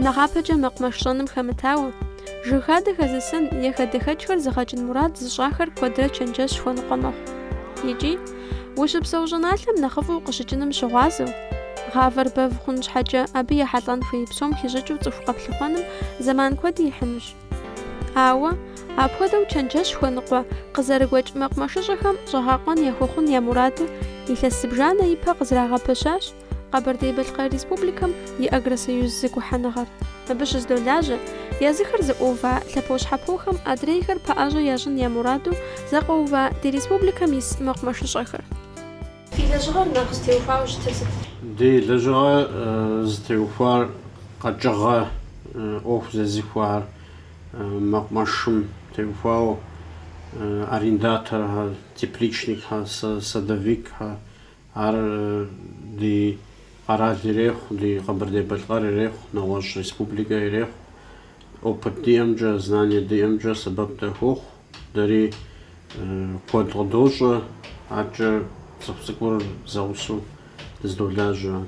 Нэгъапэкӏэ мэкъумэш щӏэным хэмытауэ, жыг хадэ хэзысэн е хадэхэкӏхэр зыгъэкӏын мурад зыщӏахэр куэдрэ чэнджэщ хуэныкъуэ мэхъу. Икӏи, ущыпсэу щӏыналъэм нэхъыфӏу къыщыкӏыным щыгъуазэу, гъавэр бэв хъун щхьэкӏэ абы ехьэлӏэн хуей псом хищӏыкӏыу цӏыху къэплъыхъуэным зэман куэди ихьынущ. Ауэ, апхуэдэу чэнджэщ хуэныкъуэ къызэрыгуэкӏ мэкъумэшыщӏэхэм щӏэгъэкъуэн яхуэхъун я мураду илъэс зыбжанэ ипэ къызэрагъэпэщащ Къэбэрдей-Балъкъэр Республикэм и Агросоюз зэгухьэныгъэр. Мыбы щыздолажьэ, езыхэр зыӏуува лъэпощхьэпохэм адрейхэр пэӏэщӏэ ящӏын я мураду зэкъуэува ди республикэм ис мэкъумэшыщӏэхэр. Фи лэжьыгъэр нэхъ зытеухуауэ щытыр сыт? Ди лэжьыгъэр зытеухуар къэкӏыгъэ ӏуэху зезыхуэхэр мэкъумэшым теухуауэ арендаторхэр, тепличникхэр, садовикхэр, Ар ди къэрал ирехъу, ди Къэбэрдей-Балъкъэр ирехъу, нэгъуэщӏ республикэ ирехъу. Опыт диӏэмкӏэ, знание диӏэмкӏэ сэбэп дахуохъу. Дэри куэд къыдощӏэ, адэкӏэ цӏыху цӏыкӏур зэгъусэу дыздолажьэ.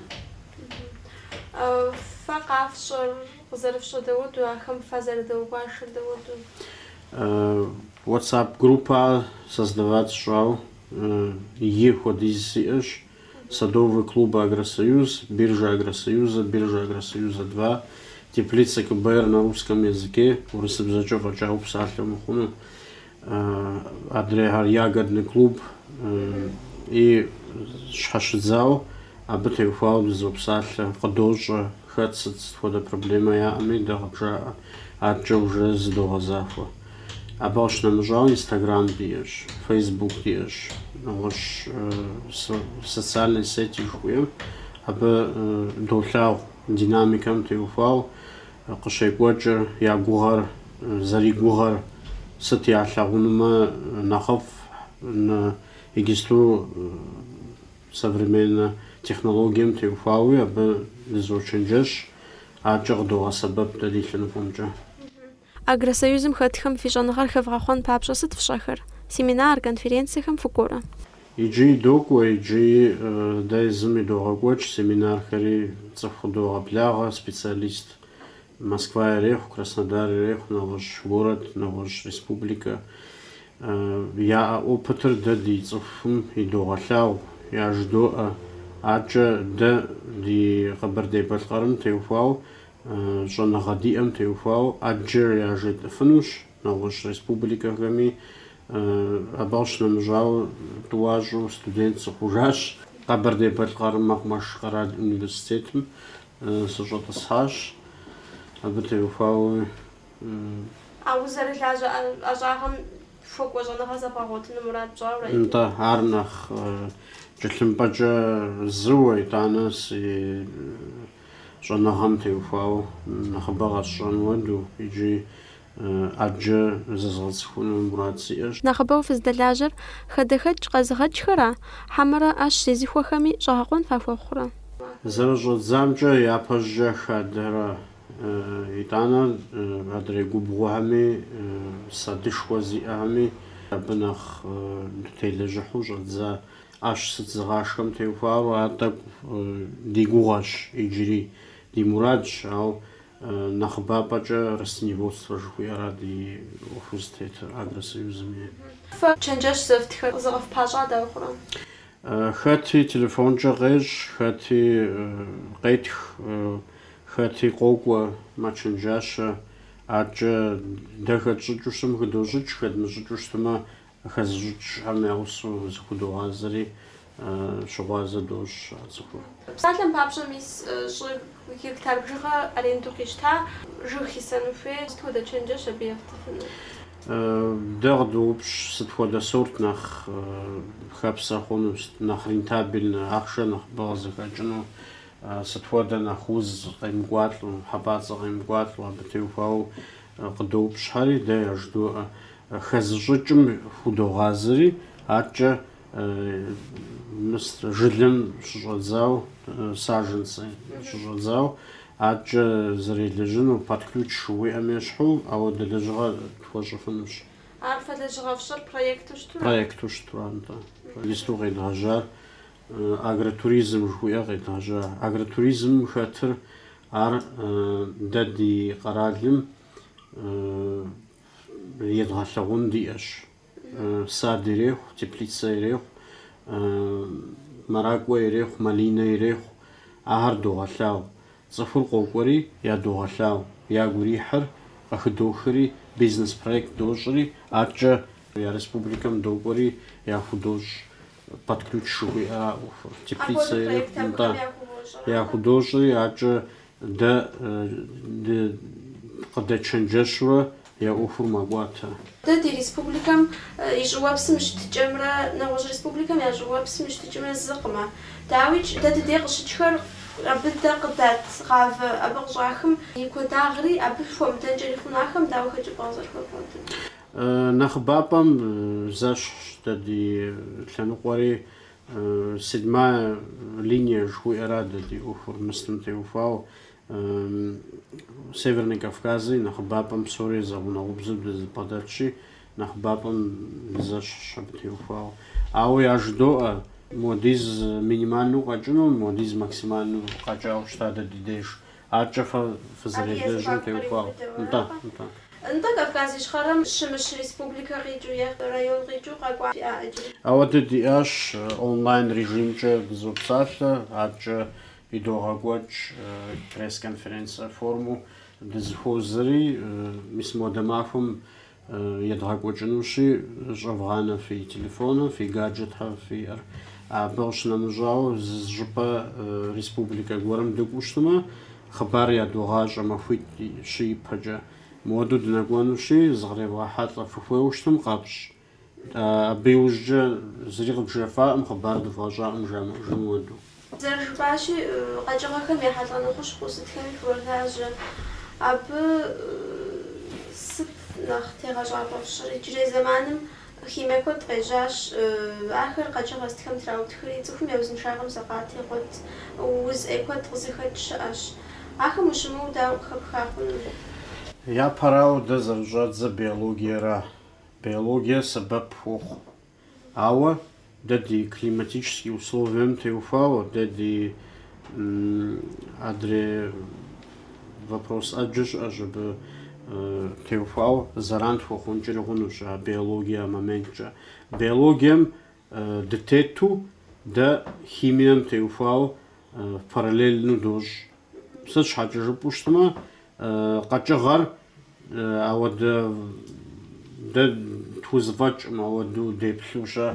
Фэ къафщӏэр къызэрыфщӏэр дауэду, ахэм фазэрыдэгуашэр дауэду? WhatsApp группэ создавать сщӏауэ И хуэдиз сиӏэщ. Садовый клуб Агросоюз, биржа Агросоюза, биржа Агросоюза 2, теплица КБР на русском языке, урысыбзэкӏэ фӏэкӏа упсалъэ мыхъуну, адрейхэр ягодный клуб и щхьэщыдзауэ абы теухуауэ дызопсалъэ, къыдощӏэ, хэт сыт сыт хуэдэ проблемэ яӏэми дэ къыджаӏэ, адэкӏэ уже зыдогъэзахуэ. Абы къыщынэмыщӏауэ Инстаграм диӏэщ, Фейсбук диӏэщ, нэгъуэщӏ социальные сети жыхуиӏэм абы долъагъу динамикэм теухуауэ къыщекӏуэкӏыр, я гугъэр, зэригугъэр, сыт ялъагъунумэ нэхъыфӏ, иджысту современнэ технологием теухуауи абы дызочэнджэщ, адэкӏэ къыдогъэсэбэп дэ ди лъэныкъуэмкӏэ. Агросоюзым хэтхэм фи щӏэныгъэр хэвгъэхъуэн папщӏэ сыт фщӏэхэр? Семинар, конференцэхэм фыкӏуэрэ? Иджыи докӏуэ, иджыи дэ езым идогъэкӏуэкӏ семинархэри, цӏыху къыдогъэблагъэ, специалист. Москва ирехъу, Краснодар ирехъу, нэгъуэщӏ город, нэгъуэщӏ республикэ. Яӏэ опытыр дэ ди цӏыхум идогъэлъагъу, яжыдоӏэ. Адэкӏэ дэ ди Къэбэрдей-Балъкъэрым теухуауэ Щӏэныгъэ диӏэм теухуауэ ӏэджэ яжетӏыфынущ нэгъуэщӏ республикэхэми. Абы къыщынэмыщӏауэ тӏуащӏэу студент сыхъужащ. Къэбэрдей-Балъкъэр мэкъумэш къэрал университетым сыщӏэтӏысхьащ. Абы теухуауэ. А узэрылажьэ ӏэщӏагъэм хуэкӏуэ щӏэныгъэ зэбгъэгъуэтыну мурад пщӏауэ? Нтӏэ, ар нэхъ кӏылъымпӏэкӏэ зыуэ, итӏанэ си Щӏэныгъэм теухуауэ нэхъыбэ къэсщӏэн хуэдэу икӏи ӏэджэ зэзгъэцӏыхуну мурад сиӏэщ. Нэхъыбэу фыздэлажьэр хадэхэкӏ къэзыгъэкӏхэра, хьэмэрэ ӏэщ зезыхуэхэми щӏэгъэкъуэн фахуэхъурэ? Зэрыщӏэддзамкӏэ япэщӏыкӏэ хадэра, итӏанэ адрей губгъуэхэми, садышхуэ зиӏэхэми абы нэхъ дытелэжьыхьу щӏэддза. ӏэщ сыт зыгъашхэм теухуауэ ар тӏэкӏу ди гугъэщ иджыри, ди мурадщ, ауэ нэхъыбапӏэкӏэ растениеводство жыхуиӏэра ди ӏуэхур зытетыр Агросоюзым и. Фэ чэнджэщ зэфтхэр зыкъыфпащӏа дауэ хъурэ? Хэти телефонкӏэ къещӏ, хэти къетх, хэти къокӏуэ, мэчэнджащэ. Адэкӏэ дэ хэтщӏыкӏыу щытым хыдощӏыкӏ, хэдмыщӏыкӏыу щытмэ, Хэзыщӏыкӏхэм я гъусэу зыхудогъазэри, щыгъуазэ дощӏ а цӏыхур. Псалъэм папщӏэ, мис щӏы гектар бжыгъэ аренду къищта, жыг хисэну хуей, сыт хуэдэ чэнджэщ абы ефтыфынур? Дэ къыдоупщӏ сыт хуэдэ сорт нэхъ хэпсэ хъуну, сыт нэхъ рентабельнэ, ахъшэ нэхъыбэ къызыхэкӏыну, сыт хуэдэ нэхъ уз къемыкӏуалӏэу, хьэпӏацӏэ къемыкӏуалӏэу, абы теухуауэ къыдоупщӏхэри, дэ яжыдоӏэ. Хэзыщӏыкӏым худогъазэри, адэкӏэ жылэм щыщӏэдзауэ, саженцы щыщӏэдзауэ, адэкӏэ зэрелэжьыну, под ключ жыхуиӏэм ещхьу, ауэдэ лэжьыгъэ тхуэщӏыфынущ. Ар фэ лэжьыгъэ фщӏыр проекту щытура? Проекту щытура, нтӏэ. Иджысту къедгъэжьар агротуризм жыхуиӏэр къедгъэжьа. Агротуризмым хэтыр Ар дэ ди къэралым едгъэлъэгъун диӏэщ. Сад ирехъу, теплицэ ирехъу, мэракӏуэ ирехъу, малинэ ирехъу, ахэр догъэлъагъу. Цӏыхур къокӏуэри ядогъэлъагъу, ягу ирихьыр къыхыдохри, бизнес-проект дощӏри, аткӏэ я республикэм докӏуэри яхудощӏ под ключ жыхуиӏэра ӏуэхур. Теплицэ ирехъу, нтӏэ, яхудощӏри, аткӏэ дэ къыдэчэнджэщурэ я ӏуэхур мэкӏуатэ. Дэ ди республикэм и щӏыуэпсым и щытыкӏэмрэ нэгъуэщӏ республикэм я щӏыуэпсым и щытыкӏэмрэ зыкъымэ. Дауикӏ, дэ дыдей къыщыкӏхэр абы дэ къыдат гъавэ абы къыщӏахым и куэдагъри абы хуэмыдэнкӏэри хъун ахэм дауэ хэкӏыпӏэ къызэрыхуэбгъуэтыр? Нэхъыбапӏэм зэщхьщ дэ ди лъэныкъуэри седьмая линия жыхуиӏэра дэ ди ӏуэхур мыстым теухуауэ. Северный Кавказри нэхъыбапӏэм псори зэгъунэгъубзэу дызэбгъэдэтщи, нэхъыбапӏэм дызэщхьщ абы теухуауэ. Ауэ яжыдоӏэ, муэдиз минимальнэу къэкӏыну, муэдиз максимальнэу къэкӏауэ щыта дэ ди деж. Аткӏэ фэ фызэрелэжьым теухуауэ. Нтӏэ, нтӏэ. Нтӏэ, Кавказ Ищхъэрэм щымыщ республикэ къикӏыу е район къикӏыу къэкӏуа фиӏа иджыри? Ауэдэ диӏащ, онлайн режимкӏэ дызопсалъэ, аткӏэ идогъэкӏуэкӏ пресс-конференцэ форму дызыхуозэри, мис модэ махуэм едгъэкӏуэкӏынущи, щӏэвгъанэ фи телефоныр, фи гаджетхэр фиӏэр. Абы къыщынэмыщӏауэ, зы щӏыпӏэ республикэ гуэрым дыкӏуэу щытмэ, хъыбар ядогъащӏэ махуитӏ-щы ипэкӏэ. Муэду дынэкӏуэнущи, зыкъревгъэхьэлӏэ фыхуейуэ щытым къэфщӏ. Абы иужькӏэ зыри къыджефӏакъым, хъыбар дывгъэщӏакъым жамыӏэжын хуэдэу. Зэрыжыпӏащи, къэкӏыгъэхэм ехьэлӏэну хущхъуэу сытхэми фролажьэ. Абы сыт нэхъ тегъэщӏапӏэ фщӏыр? Иджырей зэманым химие куэд къежьащ, ахэр къэкӏыгъэ сытхэм траутхри, цӏыхум я узыншагъэм сэкъат егъуэт, уз ӏей куэд къызыхэкӏ щыӏэщ. Ахэм ущымыуэу дауэ къыхэпха хъуну? Япэрауэ дэ зэрыщӏэддзэ биологиера. Биологие сэбэп хуохъу. Ауэ дэ ди климатический условием теухуауэ, дэ ди адрей вопрос ӏэджэ щыӏэщ абы теухуауэ зэран тхуэхъункӏэри хъунущ а биологие моменткӏэ. Биологием дытету дэ химием теухуауэ параллельно дощӏ. Сыт щхьэкӏэ жыпӏэу щытмэ, къэкӏыгъэр ауэдэ дэ тхузэфӏэкӏкъым, ауэдэу деплъу-щэ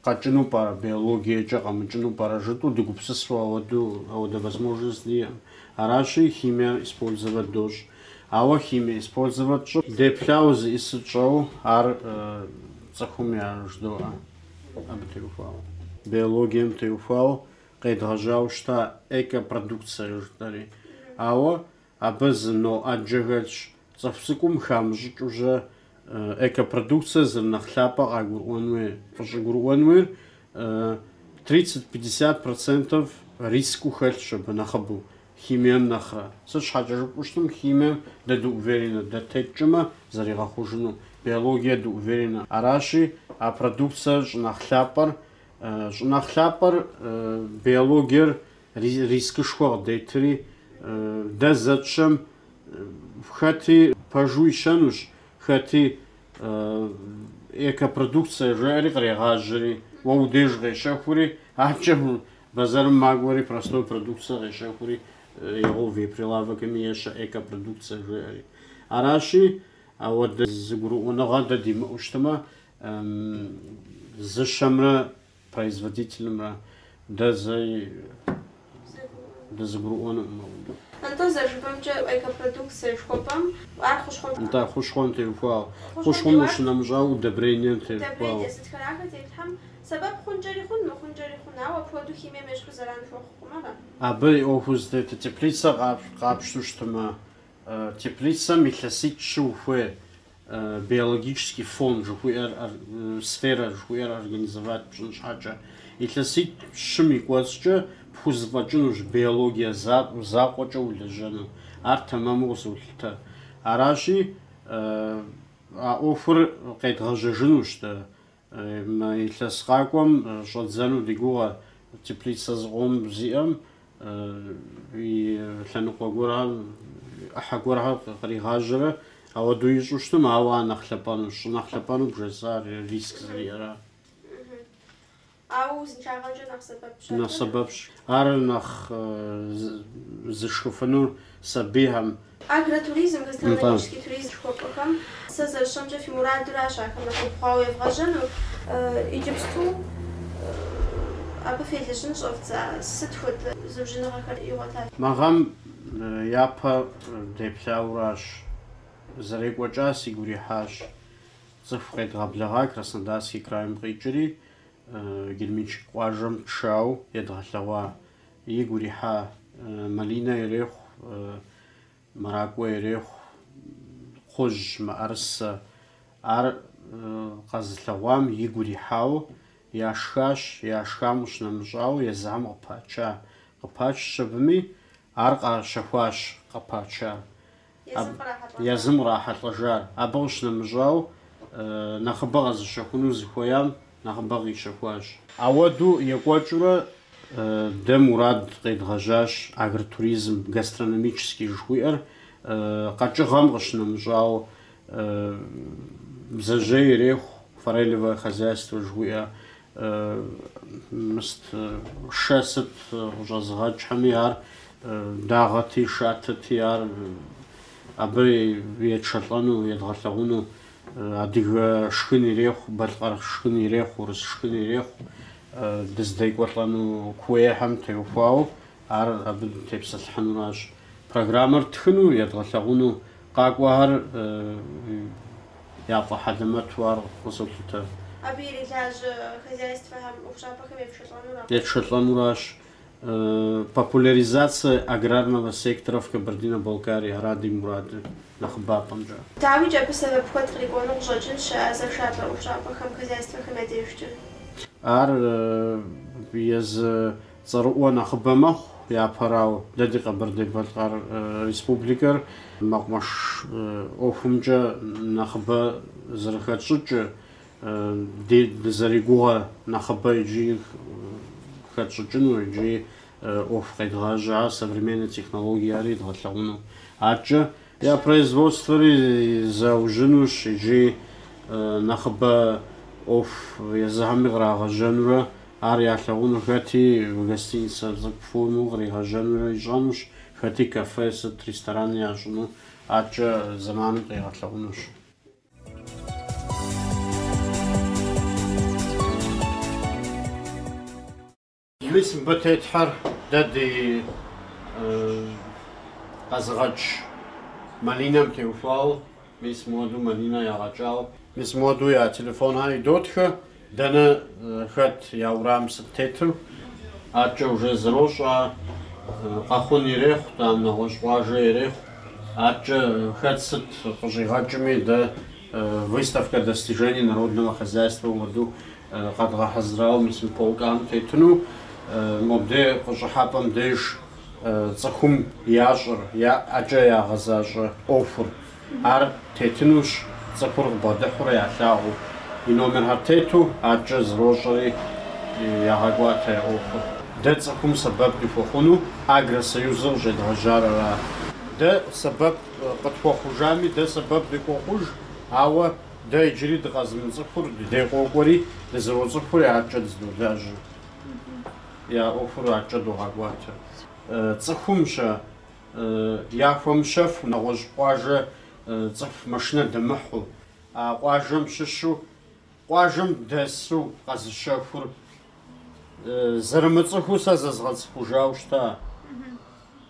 къэкӏыну пӏэрэ, биологиекӏэ къэмыкӏыну пӏэрэ жытӏэу дыгупсысу ауэдэу ауэдэ возможность диӏэкъым. Аращи, химиер использовать дощӏ. Ауэ химие использовать тщӏы, деплъауэ зиӏысыр тщӏэуэ ар цӏыхум яжыдоӏэ абы теухуауэ. Биологием теухуауэ къедгъэжьауэ щыта экопродукцэ жытӏэри. Ауэ абы зы но ӏэджэ хэлъщ. Цӏыху цӏыкӏум хамыщӏыкӏыу-щэ экопродукцэ зэрынэхъ лъапӏэ къагурыӏуэн хуей, къыщӏыгурыӏуэн хуейр 30-50% рискыу хэлъщ абы нэхъыбэу, химием нэхърэ. Сыт щхьэкӏэ жыпӏэу щытым, химием дэ дыуверенэ, дэ тетчӏэмэ зэригъэхъужыну, биологие дыуверенэ. Аращи, а продукцэр щӏынэхъ лъапӏэр Щӏынэхъ лъапӏэр биологиер рискышхуэ къыдетри, дэ зэтщэм хэти пэжу ищэнущ, хэти экопродукцэ жеӏэри кърегъажьэри, уэ удеж къещэхури, аткӏэ бэзэрым макӏуэри простой продукцэ къещэхури егъэув и прилавоками ещэ экопродукцэ жеӏэри. Аращи, ауэдэ зыгурыӏуэныгъэ дэ димыӏэу щытмэ, зыщэмрэ производителымрэ дэ зэи дызэгурыӏуэнукъым ауэдэу. Нтӏэ, зэрыжыпӏэмкӏэ, экопродукцэ жыхуэпӏэм ар хущхъуэм. Нтӏэ, хущхъуэм теухуауэ. Хущхъуэм къыщынэмыщӏауэ удобрением теухуауэ. Удобрение сытхэр ахэр теплъхьэм сэбэп хъункӏэри хъун, мыхъункӏэри хъун, ауэ апхуэдэу химием ещхьу зэран хуэхъукъым, ара? Абы и ӏуэхур зытетыр теплицэ къапщтэу щытмэ, теплицэм илъэситӏ-щы ухуей биологический фон жыхуиӏэр, сфера жыхуиӏэр организовать пщӏын щхьэкӏэ. Илъэситӏ-щым и кӏуэцӏкӏэ пхузэфӏэкӏынущ биологие закъуэкӏэ улэжьэну. Ар тэмэму къызолъытэ. Аращи, а ӏуэхур къедгъэжьэжынущ дэ. Мы илъэс къакӏуэм щӏэдзэну ди гугъэ теплицэ зыкъом зиӏэм. и лъэныкъуэ гуэрхэм, ӏыхьэ гуэрхэр къригъажьэрэ ауэдэу ищӏу щытым, ауэ ар нэхъ лъапӏэнущ. Щӏынэхъ лъапӏэну бжесӏар риск зэриӏэра. Ауэ узыншагъэмкӏэ нэхъ сэбэпщ. Нэхъ сэбэпщ. Ар нэхъ зышхыфынур сабийхэм. Агротуризм, гастрономический туризм жыхуэпӏэхэм сэ зэрысщӏэмкӏэ фи мурадуращ ахэр нэхъ убгъуауэ евгъэжьэну. Иджыпсту абы фелэжьын щӏэвдза, сыт хуэдэ зыужьыныгъэхэр игъуэта? Мы гъэм япэ деплъауращ. Зэрекӏуэкӏа сигу ирихьащ. Цӏыху къедгъэблэгъа Краснодарский крайм къикӏри, Герменчук къуажэм тшау едгъэлъэгъуа. Игу ирихьа малинэ ирехъу, мэракӏуэ ирехъу, кхъужь, мыӏэрысэ. Ар къэзылъэгъуам игу ирихьауэ яшхащ, яшхам къыщынэмыщӏауэ езыхэм къыпача. Къыпачщ абыми, ар къащэхуащ къыпачар. Езым кърахьэлӏэжар. Абы къыщынэмыщӏауэ, нэхъыбэ къэзыщэхуну зыхуеям нэхъыбэ къищэхуащ. Ауэдэу екӏуэкӏыурэ дэ мурад къедгъэжьащ агротуризм гастрономический жыхуиӏэр къэкӏыгъэм къыщынэмыщӏауэ, бдзэжьей ирехъу, форелевое хозяйство жыхуиӏэ мыст шэ сыт къыщӏэзыгъэкӏхэми ар дагъэти, шатэти, ар абы етшэлӏэну, едгъэлъэгъуну, адыгэ шхын ирехъу, балъкъэр шхын ирехъу, урыс шхын ирехъу, дыздекӏуэлӏэну куейхэм теухуауэ ар абы дытепсэлъыхьынуращ. Программэр ттхыну, едгъэлъэгъуну, къакӏуэхэр яфӏэхьэлэмэту ар къызолъытэ. Абы ирилажьэ хозяйствэхэм, ӏуэхущӏапӏэхэм ефшэлӏэнура? Етшэлӏэнуращ. Популяризация аграрного сектора в Кабардино-Балкарии, ара ди мурадыр нэхъыбапӏэмкӏэ. Дауикӏ, абы сэбэп куэд кърикӏуэну къыщӏэкӏынщ а зэшалӏэ ӏуэхущӏапӏэхэм, хозяйствэхэм я дежкӏэ. Ар езы цӏэрыӏуэ нэхъыбэ мэхъу, япэрауэ. Дэ ди Къэбэрдей-Балъкъэр республикэр мэкъумэш ӏуэхумкӏэ нэхъыбэ зэрыхэтщӏыкӏыр, ди дызэригугъэ нэхъыбэ иджыри хэтщӏыкӏыну, иджыри ӏуэху къедгъэжьа современнэ технологияри дгъэлъэгъуну. Аткӏэ я производствэри заужьынущ, иджыри нэхъыбэ ӏуэху езыхэми кърагъэжьэнурэ ар ялъэгъуну, хэти гостиницэ цӏыкӏу формэу къригъэжьэнурэ ищӏэнущ, хэти кафе, сыт ресторан ящӏыну, аткӏэ зэманым къигъэлъэгъунущ. Мис мыбы тетхэр дэ ди къэзыгъэкӏ малинэм теухуауэ, мис моду малинэ ягъэкӏауэ, мис моду я телефонхэр идотхэ, дэнэ хэт я урам сыт тету, аткӏэ уже зэрощӏэ, Къэхъун ирехъу, там нэгъуэщӏ къуажэ ирехъу, аткӏэ хэт сыт къыщӏигъэкӏми, дэ выставка достижений народного хозяйства хуэдэу къэдгъэхьэзырауэ мис мы полкам тетыну, мобдей къыщӏыхьэпӏэм деж цӏыхум ящӏыр, я ӏэкӏэ ягъэзащӏэ ӏуэхур. Ар тетынущ, цӏыхур къыбгъэдыхьурэ ялъагъуу. И номерхэр тету, аткӏэ зэрощӏэри ягъэкӏуатэ я ӏуэхур. Дэ цӏыхум сэбэп дыхуэхъуну Агросоюзыр къыщӏедгъэжьар ара. Дэ сэбэп къытхуэхъужами, дэ сэбэп дыхуохъуж, ауэ дэ иджыри дыкъэзымыцӏыхур ди дей къокӏуэри, дызэроцӏыхури аткӏэ дыздолажьэ. Я ӏуэхур аткӏэ догъэкӏуатэ. Цӏыхум-щэ яхуэмыщэху нэгъуэщӏ къуажэ цӏыху машинэ дэмыхьу, а къуажэм щыщу, къуажэм дэсу къэзыщэхур зэрымыцӏыхуу сэ зэзгъэцӏыхужауэ щыта.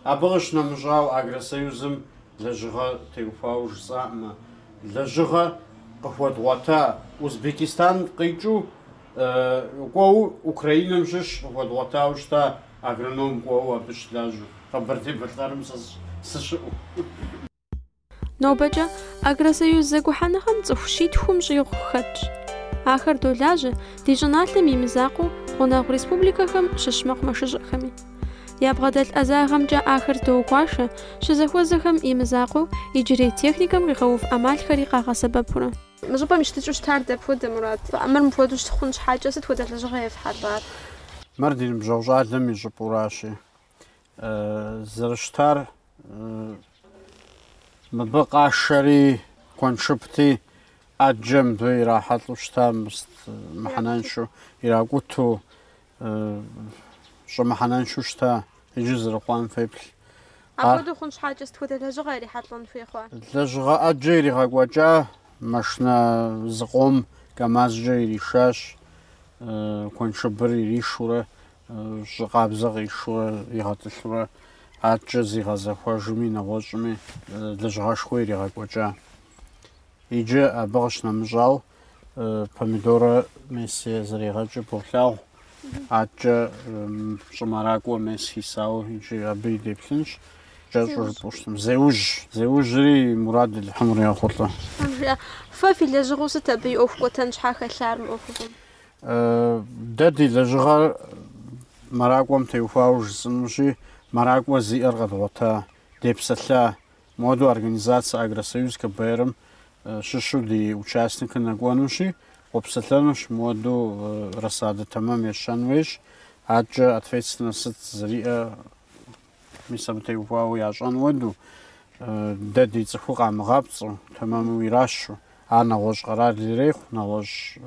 Абы къыщынэмыщӏауэ Агросоюзым лэжьыгъэ теухуауэ жысӏаӏымэ, лэжьыгъэ къыхуэдгъуэта Узбекистан къикӏыу кӏуэу Украинэм щыщ къыхуэдгъуэтауэ щыта агроном кӏуэуэ абы щылажьэу, Къэбэрдей-Балъкъэрым сыщыӏэу. Нобэкӏэ Агросоюз зэгухьэныгъэм цӏыху щитхум щӏигъу хэтщ. Ахэр долажьэ ди щӏыналъэм и мызакъуэу гъунэгъу республикэхэм щыщ мэкъумэшыщӏэхэми. Ябгъэдэлъ ӏэзагъэмкӏэ ахэр здоугуашэ, щызэхуэзэхэм и мызакъуэу иджырей техникэм къигъэув ӏэмалхэри къагъэсэбэпурэ. Мы щӏыпӏэм и щытыкӏэу щытар дапхуэдэ, Мурат? Мыр мыпхуэдэу щыхъун щхьэкӏэ сыт хуэдэ лэжьыгъэ ефхьэлӏар? Мыр ди ныбжьэгъу щӏалэм и щӏыпӏуращи. Зэрыщытар мыбы къашэри куэншыбти, ӏэджэ мыбы ирахьэлӏэу щыта мыхьэнэншэу, иракӏутэу, щӏы мыхьэнэншэу щыта, иджы зэрыхъуам феплъ. Апхуэдэу хъун щхьэкӏэ сыт хуэдэ лэжьыгъэ ирихьэлӏэн хуей хъуа? Лэжьыгъэ ӏэджэ иригъэкӏуэкӏа, машинэ зыкъом КАМАЗкӏэ иришащ, куэншыбыр иришурэ, щӏы къабзэ къишурэ игъэтӏылъурэ, адэкӏэ зигъэзэхуэжми нэгъуэщӏми лэжьыгъэшхуэ иригъэкӏуэкӏа. Иджы абы къыщынэмыщӏауэ помидорэ мес зэригъэкӏыр болъагъу. Адэкӏэ щӏы мэракӏуэ мес хисауэ иджы абы и деплъынщ. Кӏэщӏу жыпӏэу щытым. Зеужь, зеужьри и мурад Алыхьым къригъэхъулӏэ. Фэ фи лэжьыгъэу сыт абы и ӏуэху кӏуэтэн щхьа хэлъар мы ӏуэхуфӏым? Дэ ди лэжьыгъэр мэракӏуэм теухуауэ жысӏэнущи, мэракӏуэ зиӏэр къэдгъуэта, депсэлъа. Мыуэдэу организацэ Агросоюз КБР-м щыщу ди участникыр нэкӏуэнущи, къопсэлъэнущ, мыуэдэу рассадэ тэмэм ещэн хуейщ, адэкӏэ ответственность сыт зэриӏэ, мис абы теухуауэ ящӏэн хуэдэу, дэ ди цӏыхур къамыгъэпцӏу, тэмэму иращу, ар нэгъуэщӏ къэрал ирехъу, нэгъуэщӏ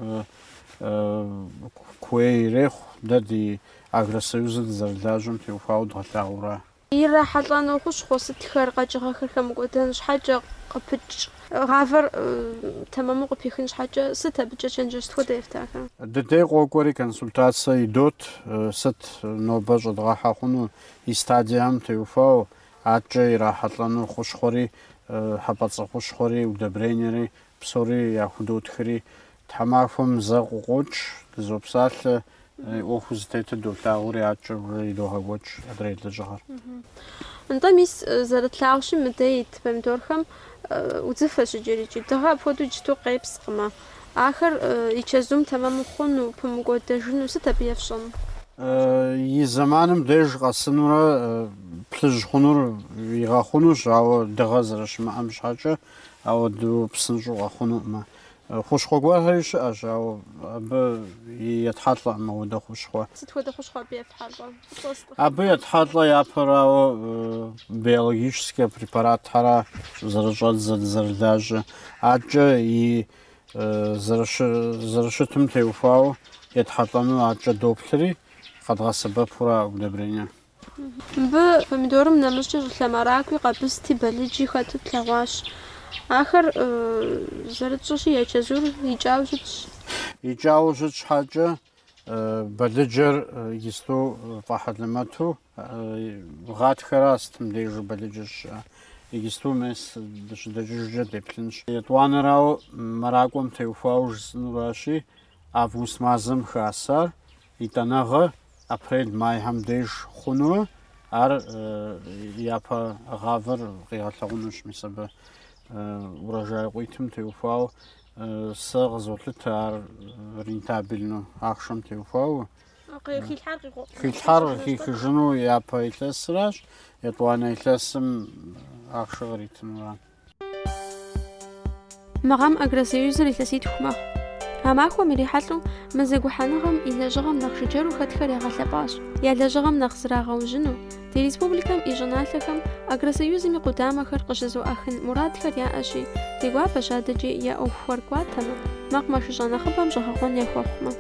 куей ирехъу, дэ ди Агросоюзыр дызэрылажьэм теухуауэ дгъэлъагъуэра. Ирахьэлӏэну хущхъуэ сытхэр, къэкӏыгъэхэр хэмыкӏуэдэн щхьэкӏэ къыпыкӏ гъавэр тэмэму къыпихын щхьэкӏэ сыт абыкӏэ чэнджэщ сыт хуэдэ ефтахэр? Дыдей къокӏуэри консультацэ идот, сыт нобэ щӏэдгъэхьэ хъуну и стадием теухуауэ, адэкӏэ ирахьэлӏэну хущхъуэри, хьэпӏацӏэ хущхъуэри, удобрениери псори яхудотхри, тхьэмахуэм зэ къыкъуокӏ, дызопсалъэ, ӏуэху зытетыр долъагъури, адэкӏэ уже идогъэкӏуэкӏ адрей лэжьыгъэр. Нтӏэ, мис зэрытлъагъущи, мыдэ ит помидорхэм удзыфэщ иджыри икӏи дыгъэ апхуэдэу иджыту къепскъымэ. Ахэр и чэзум тэмэму хъуну, пымыкӏуэдэжыну, сыт абы ефщӏэну? И зэманым деж къэсынурэ плъыжь хъунур игъэхъунущ, ауэ дыгъэ зэрыщымыӏэм щхьэкӏэ, ауэдэу псынщӏэу къэхъунукъымэ. Хущхъуэ гуэрхэри щыӏэщ, ауэ абы етхьэлӏэкъым ауэдэ хущхъуэ. Сыт хуэдэ хущхъуэ абы ефхьэлӏэ? Абы етхьэлӏэ япэрауэ биологическэ препаратхьэра зэрыщӏэдзэ, дызэрылажьэ. Адэкӏэ и зэрыщытым теухуауэ етхьэлӏэну адэкӏэ доплъри, къэдгъэсэбэпурэ удобрение. Мыбы помидорым нэмыщӏкӏэ щӏылъэ мэракӏуи, къэбысти, балыджи хэту тлъэгъуащ. Ахэр зэрытщӏэщи, я чэзур икӏауэ щытщ. Икӏауэ щыт щхьэкӏэ, балыджэр иджысту фӏэхьэлэмэту, гъатхэра сытым дежи балыджэ щыӏэ. Иджысту мес дыщыдэкӏыжкӏэ деплъынщ. Етӏуанэрауэ, мэракӏуэм теухуауэ жысӏэнуращи, август мазэм хасар, итӏанэгъэ апрель, майхэм деж хъунурэ, ар япэ гъавэр къигъэлъэгъунущ мис абы урожай къуитым теухуауэ. Сэ къызолъытэ ар рентабельну ахъшэм теухуауэ. Хилъхьар къыхихыжыну япэ илъэсращ, етӏуанэ илъэсым ахъшэ къритынура. Мы гъэм Агросоюзыр илъэситху мэхъу. А махуэм ирихьэлӏэу мы зэгухьэныгъэм и лэжьыгъэм нэхъ жыджэру хэтхэр ягъэлъэпӏащ. Я лэжьыгъэм нэхъ зрагъэужьыну, ди республикэм и щӏыналъэхэм Агросоюзым и къудамэхэр къыщызэӏуахын мурадхэр яӏэщи, ди гуапэщ адэкӏи я ӏуэхухэр кӏуатэмэ, мэкъумэшыщӏэ нэхъыбэм щӏэгъэкъуэн яхуэхъумэ.